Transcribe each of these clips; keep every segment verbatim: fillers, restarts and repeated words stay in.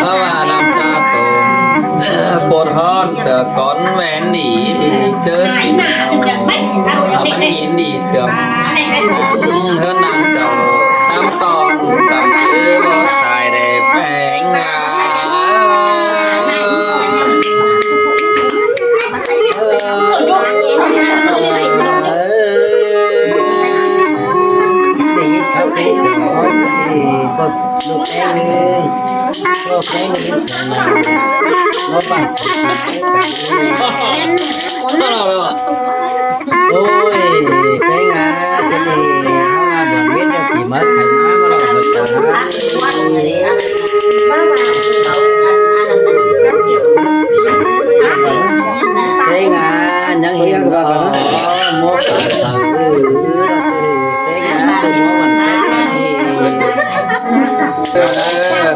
Báu ꞌva năm ta tôm, phốt ꞌhón sửa cón ꞌmen đi, đi ꞌchớ. Áo ꞌmắn kin đi sửa. Hớn năng chảu, tắm tòn, chăm chứ báu sai để phén ngà. Ôi, cái ngà, cái gì, hao là buồn biết được chỉ mới phải nói mà là buồn buồn hao. Cái ngà, nhắn hiền vào, mua phải thử, cái ngà, tôi mua mình cái gì. Ơ, ơ,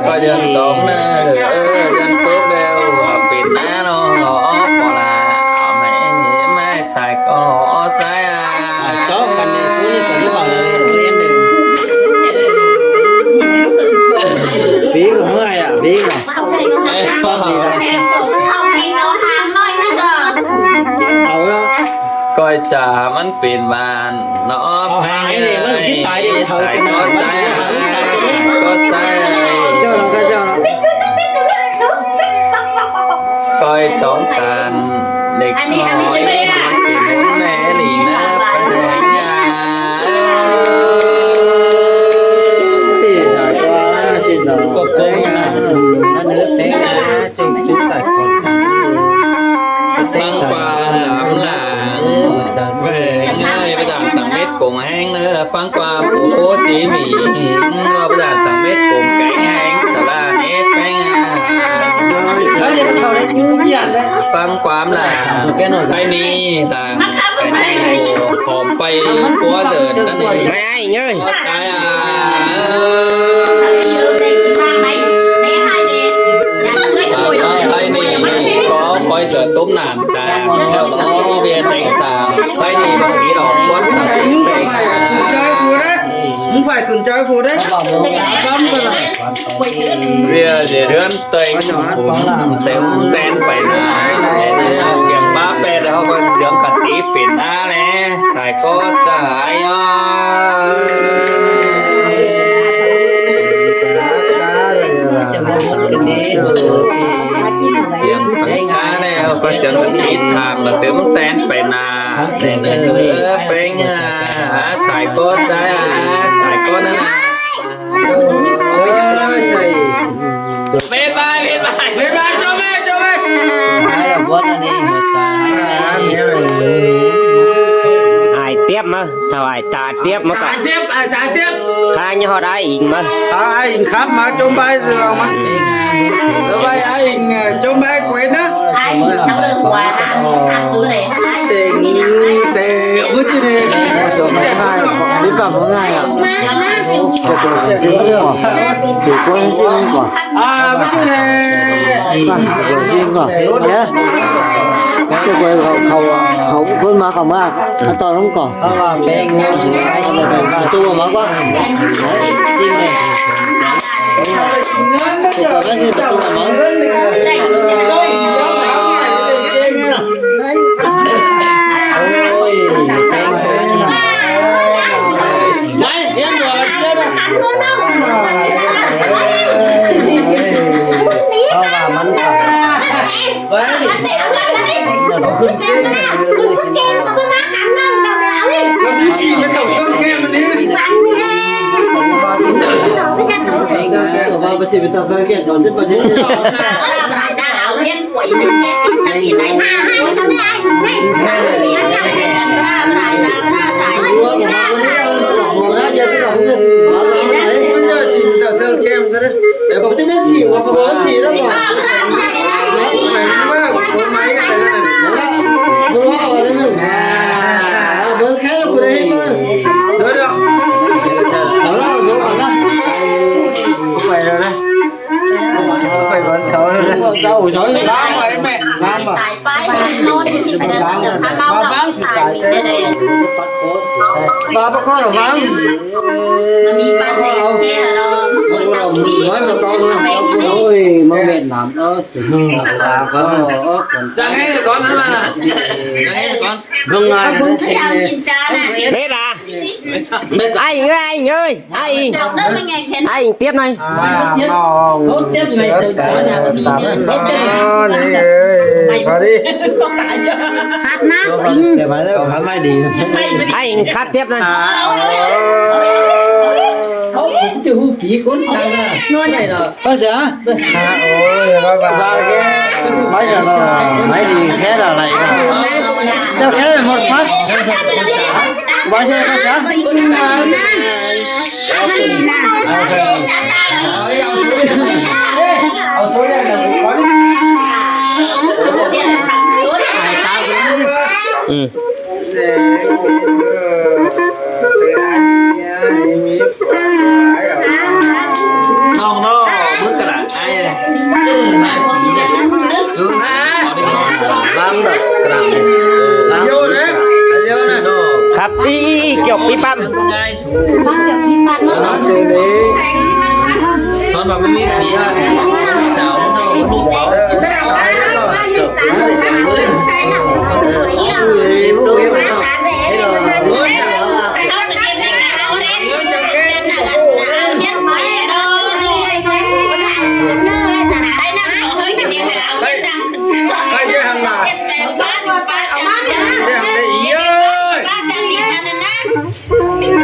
ꞌcọ dân sống nè, ơ, dân súc đeo, pin ná nó, ꞌcọ là, mẹ, mẹ sai ꞌcọ trái à. Chó cần này, cú này cần cái bảo là yên này. Ví của mưa à, ví của. Ơ, ơ. Khỏi chả mắn pin bàn. Nó ꞌhọ hang ꞌnị, ꞌmắn ꞌchí tai đi, sai ꞌcọ trái à. Sai ꞌcọ trái à. Khỏi chóng tàn, đếc ꞌnọi, mắn pin hôn nè, đi nà, phải nè, nhà. Ôi, sai ꞌcọ, xin lỗi. Cốc cốc. Ăn nữa, té ngà, chông chú phải còn. Phắng ꞌquám ꞌlám lả. Về, ꞌngai, báu dản săng mết cốm ꞌhéng ꞌnớ, phắng ꞌquám Phủ Hồ Chí Minh, báu dản săng mết cốm kéng ꞌhéng, sả ꞌla nết ꞌhéng à. Phắng ꞌquám lả. Cái ni, ta, cái ni, khom pay, cua dở, cái ni. Mày ai, ꞌngai. Cái à. Cái ni, có khói dở tốm nản. Tả, sau đó viên đánh xà, phải đi bằng ý đỏ, quán xà, Cái ni, phải Choi phu đé. Cắm vào. Sia dê ꞌhướn têng, têng ꞌtén pay ꞌna. Siêng ꞌpá ꞌpẹt ꞌhụ ꞌcọ chướng khả ti pên ꞌna ꞌnẹ. Sai ꞌcọ sai ꞌnớ. Siêng pay ꞌna ꞌnẹ ꞌhụ ꞌcọ chướng khả ti tháng ꞌnớ tơm ꞌtén pay ꞌna. Ơ, pêng, a, a, sai ꞌcọ sai, a, sai ꞌcọ ꞌnớ. Ơ, sai. Bye bye, bye bye. Bye bye, chào mẹ, chào mẹ. Ai tiếp mà, thảo ai ta tiếp mà cả. Ta tiếp, ai ta tiếp. Kha nhớ họ đã ính mà. À, ai ính khắp mà, chôm bai rồi mà. Bye bye, ai ính, ờ, chôm bai quên á. Ai ính sau đời khóa, à, sau đời. Tê, tê, ui, chứ đi. Số không ai, biết bảo không ai à? Để tôi xin không có. Để tôi xin không có. À, biết chứ đi. Để tôi xin không có. Nhớ. Cái quầy khẩu, khẩu, khẩu khuôn mà khẩu mà. Nó to không có. Tôi mà có. Phải rồi đấy. Phải bắn cầu rồi đấy. Cầu rồi. Bắn mà em mẹ. Bắn mà. Tài pái nón thì phải là sao chẳng phải bao lòng tài mình đây này. Ba bác con ở bắn. Nó mi ba này nghe là nó. Ôi, tao mi. Nói mà con luôn. Ôi, mà mệt lắm đó. Chẳng nghe con nữa mà. Chẳng nghe con. Không ai. Không thấy ăn xin cha nè, xin. Mệt à? Mệt à? Anh ơi, anh ơi. Ai, ai tiếp này. Ai tiếp này. Khát nắng. Ai khát tiếp này. Ơ, sao? Ba cái máy giờ là máy đi khé là này. Sao khé là một phát? Ba sao có sao? Ừ. Không, nó bớt cái đạn ai. Ai. Cứ. Bám được cái đạn này. Bám. Vô nè. Vô nè. Khắp đi, đi, kiểu đi băm. Son mà mới biết gì á. Chào nó.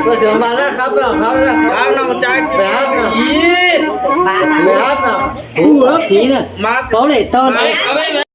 Có sướng bạn đó khắp nào, khắp nào. Khắp nào, trái. Phải hát nào. Ý. Phải hát nào. Ú, hấp khí nè. Má. Có lệ ton. Má.